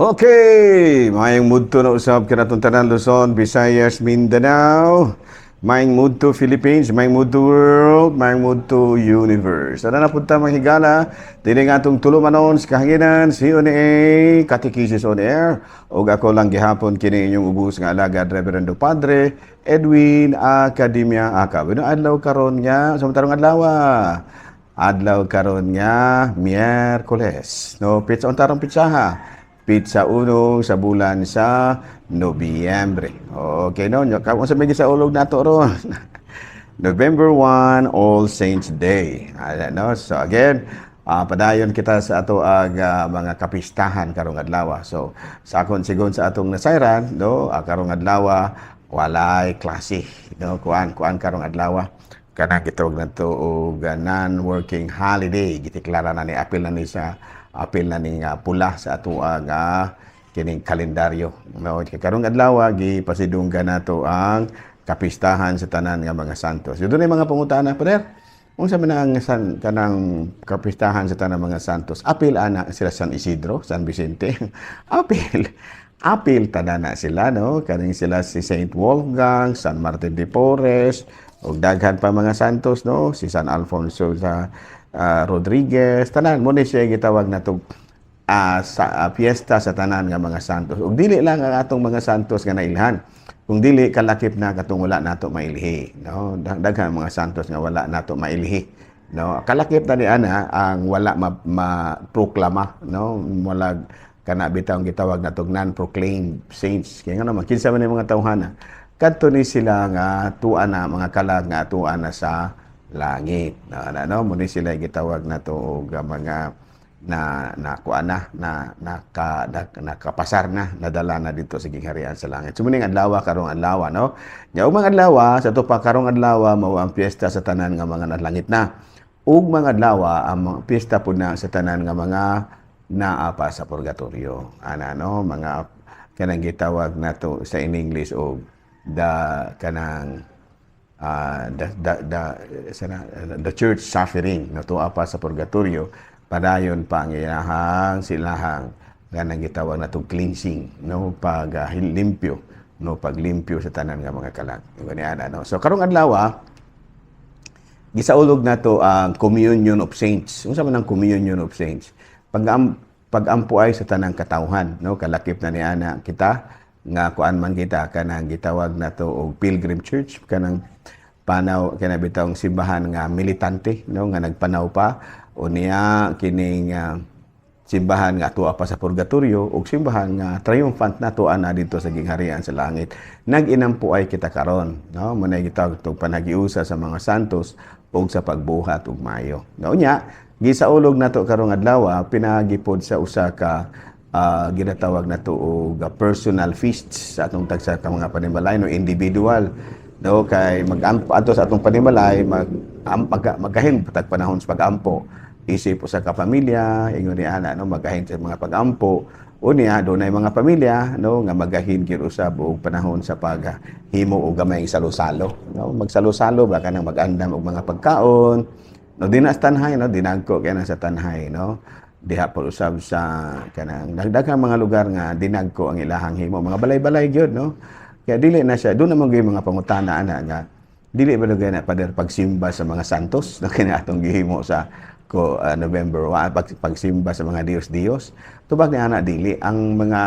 Okay, maayong mudto na usab kanatong tanan, Luzon, Visayas, Mindanao. Maayong mudto Philippines, maayong mudto world, maayong mudto universe. Ana na punta mga higala, dili nga atong tulumanon sa kahanginan, CONA, Catechesis on Air. Ug ako lang gihapon kini inyong ubos nga alagad, Reverendo Padre Edwin Academia Acab. Ano adlaw karon nga, sa tarong adlaw? Adlaw karon nga Miyerkules. No, pitsa unta tarong pitsaha? Pitsa uno sa bulan sa Nobyembre. Okay, no? Kamo sa medyo sa ulog nato ron. November 1, All Saints Day. Ayan, no? So again, padayon kita sa ato ang mga kapistahan karong adlaw. So sa akon sigon sa atong nasayran, no, karong adlaw walay klase, no, kuan kuan karong adlaw. Kanang gitawag nato og non-working holiday, gideklara na ni, apil na ni sa apil na ni nga pula sa ato ang kining kalendaryo. No, kay karong adlaw gipasidunggan nato ang kapistahan sa tanan nga mga santos. So, doon mga pangutana, "Pader, unsa man ang san, kanang kapistahan sa tanan mga santos? Apil ana sila San Isidro, San Vicente?" Apil. Apil tanan na sila, no? Kaning sila si Saint Wolfgang, San Martin de Porres, ug daghan pa mga santos, no? Si San Alfonso sa Rodriguez, tanan mo ni siya gitawag nato sa fiesta sa tanan nga mga santos. Ug dili lang ang atong mga santos nga nailhan. Kung dili kalakip na katong wala nato mailhi, no? Daghan mga santos nga wala nato mailhi, no? Kalakip na ni ana ang wala ma-proklama, no? Wala kana bitaw ang gitawag natong non-proclaimed saints. Kaya nga naman kinsa man yung mga tawhana? Kadto ni sila nga tuwa na mga kalag nga tuwa na sa langit. No, ano, mo ni sila gitawag nato og mga na na kuan na na naka na, nakapasar na, nadala na dito sa gingharian sa langit. So muning adlaw karong adlaw, no. Nya ug mga adlaw sa to pa, karong adlaw mao ang piyesta sa tanan nga mga nalangit na. Ug mga adlaw ang mga piyesta pud na sa tanan nga mga naa pa sa purgatorio. Ana, no, mga kanang gitawag nato sa in English og the kanang the sana, the church suffering, no, tuwa pa sa purgatorio, padayon pa ang iyahang silahang kanang gitawag natong cleansing, no, pag limpyo, no, paglimpyo sa tanan nga mga kalag. Gani ana, no. So karong adlaw gisaulog nato ang Communion of Saints. Unsa man ang Communion of Saints? Pag pagampo ay sa tanang katawhan, no, kalakip na ni ana kita nga kuan man kita, kanang gitawag nato og Pilgrim Church, kanang panaw, kana bitawng simbahan nga militante, no, nga nagpanaw pa o niya kining simbahan nga tuwa pa sa purgatorio ug simbahan nga triumphant na, tuwa na dito sa gingharian sa langit. Nag-inampo ay kita karon, no, mo na gitawag tong panagiusa sa mga santos ug sa pagbuhat og mayo. No, nya gisaulog nato karong adlaw pinaagi pod sa usa ka ginatawag nato og personal feasts sa atong tagsa ka mga panimalay, no, individual, no, kay mag-ampo ato sa atong panimalay, magahin patag panahon sa pag-ampo isip usa ka pamilya, ingon ni ana, no, magahin sa mga pag-ampo. Unya dunay mga pamilya, no, nga magahin gyud usab og panahon sa paghimo og gamay salo-salo, no, magsalo-salo ba, kanang mag-andam og mga pagkaon, no, dinha sa Tanjay, no, dinagko kay na sa Tanjay, no, diha po usab sa kanang dagdaghang mga lugar nga dinagko ang ilahang himo, mga balay-balay gyud, no. Kaya dili na siya doon naman gyud mga pangutana ana nga, "Dili ba dugay na, Pader, pagsimba sa mga santos na kini atong gihimo sa ko November 1, pagsimba sa mga Diyos-Diyos?" Tubag ni ana, dili. Ang mga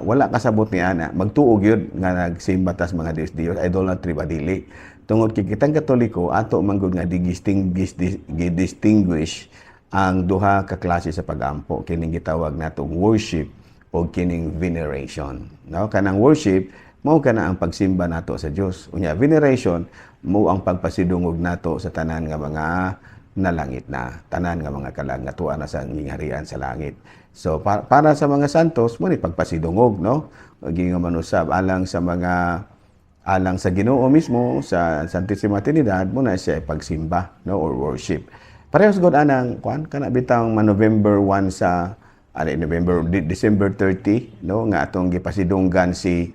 wala kasabot ni ana, magtuo gyud nga nagsimba tas mga Diyos-Diyos, idolatry ba? Dili. Tungod kay kitang Katoliko, ato man gud nga distinguish ang duha ka klase sa pagampo, kining gitawag natong worship o kining veneration. No, kanang worship mao kana ang pagsimba nato sa Dios. Unya veneration mo ang pagpasidungog nato sa tanan nga mga nalangit na, tanan nga mga kalag nga tuwa na sa gingharian sa langit. So para sa mga santos mo ni pagpasidungog, no, gingon man usab alang sa mga alang sa Ginoo mismo sa Santissima Trinidad mo na siya pagsimba, no, or worship. Parehas gud anang kuan kana bitang ma November 1 sa ano, November, December 30, no, nga atong gipasidunggan si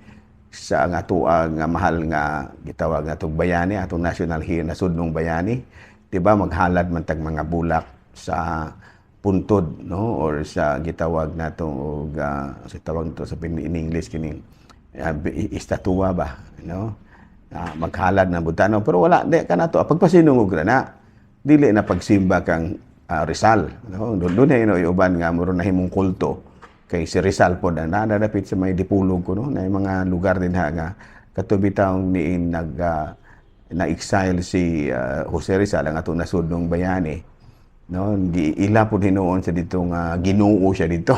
sa nga atoa nga mahal nga gitawag nga atong bayani, atong national hero, nasudnong bayani, di ba? Maghalad man tag mga bulak sa puntod, no, or sa gitawag nato og sa tawag nito sa in English kining estatwa ba, no, maghalad na butano, pero wala di ka nato pagpasinungog ra na, dili na pagsimba kang Rizal, no. Doon na ino uban nga muro na himong kulto kay si Rizal pod ang nadadapit sa may Dipulog ko, no, na mga lugar din ha nga kato bitawng niin nag na-exile si Jose Rizal, ang atong nasudnong bayani, no. Ila pud hinuon sa dito nga Ginoo siya dito,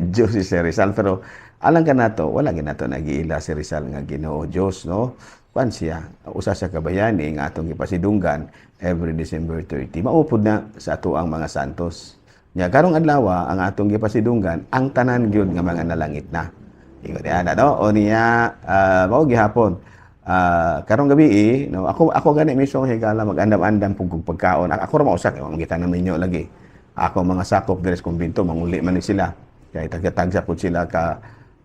Diyos si Rizal, pero alang kanato wala ginato nagiila si Rizal nga Ginoo Diyos, no. Kwan siya, usa sa kabayani nga atong gipasidunggan every December 30. Maupod na sa ato ang mga santos nya. Karong adlaw ang atong gipasidunggan ang tanan gyud nga mga nalangit na. Ingon niya, no, o niya mao gihapon karong gabi eh, no, ako gani mismo higala mag-andam-andam pug kog pagkaon. Ako ra mausa kay mangita na minyo lagi. Ako mga sakop diri sa kumbinto manguli man ni sila. Kay tagsa-tagsa pud sila ka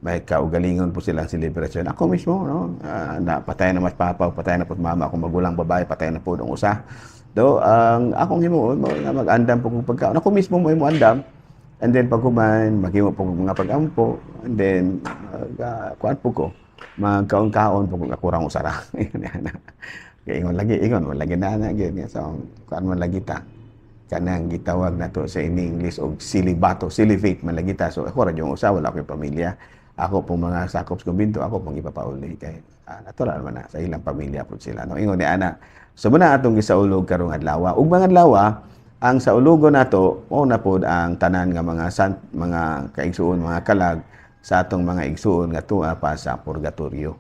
may kaugalingon po silang selebrasyon. Ako mismo, no, na patay na mas papa, patay na po mama, akong magulang babae, patay na po ang usa. Do ang akong himuon mo nga mag-andam po kog pagkaon. Ako mismo mo andam. And then pag human, maghimo po kog mga pag-ampo, and then kuan po ko, magkaon-kaon po kung ako rang usara. Kay ingon lagi, ingon man lagi na na gyud. So kuan man lagi ta. Kanang gitawag nato sa in English og celibato, celibate man lagi ta. So ako ra yung usa, wala ko'y pamilya. Ako pong mga sakop sa kumbinto, ako pong ipapauli kay natural man na sa ilang pamilya po sila. No, ingon ni ana. So muna atong gisaulog karong adlaw. Ug mga adlaw, ang saulugon nato mao na pod ang tanan nga mga san, mga kaigsuon, mga kalag sa atong mga igsuon nga tuwa pa sa purgatorio,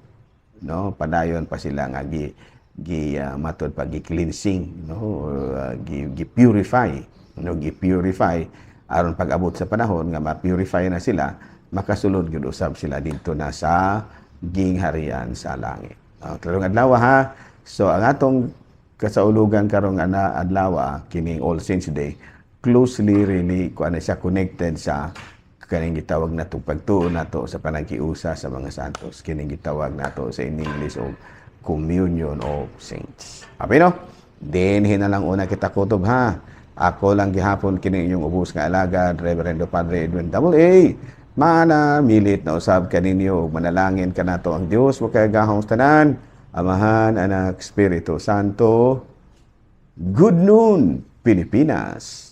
no. Padayon pa sila nga gi gi matod pa gi cleansing, no, or gi, gi purify, no, gi purify aron pag-abot sa panahon nga ma-purify na sila, makasulod gyud usab sila didto na sa gingharian sa langit. Karong adlaw ha. So ang atong kasaulugan karong ana adlaw kining All Saints Day, closely really kuan siya, connected sa kaning gitawag nato pagtuo nato sa panagkiusa sa mga santos, kining gitawag nato sa in English og communion of saints. Abi no, dinhi na lang una kita kutob ha. Ako lang gihapon kini inyong ubos nga alagad, Reverendo Padre Edwin Double A. Mana milit na usab kaninyo ug manalangin kanato ang Dios makagagahom tanan, Amahan, Anak, Espiritu Santo. Good noon, Pilipinas.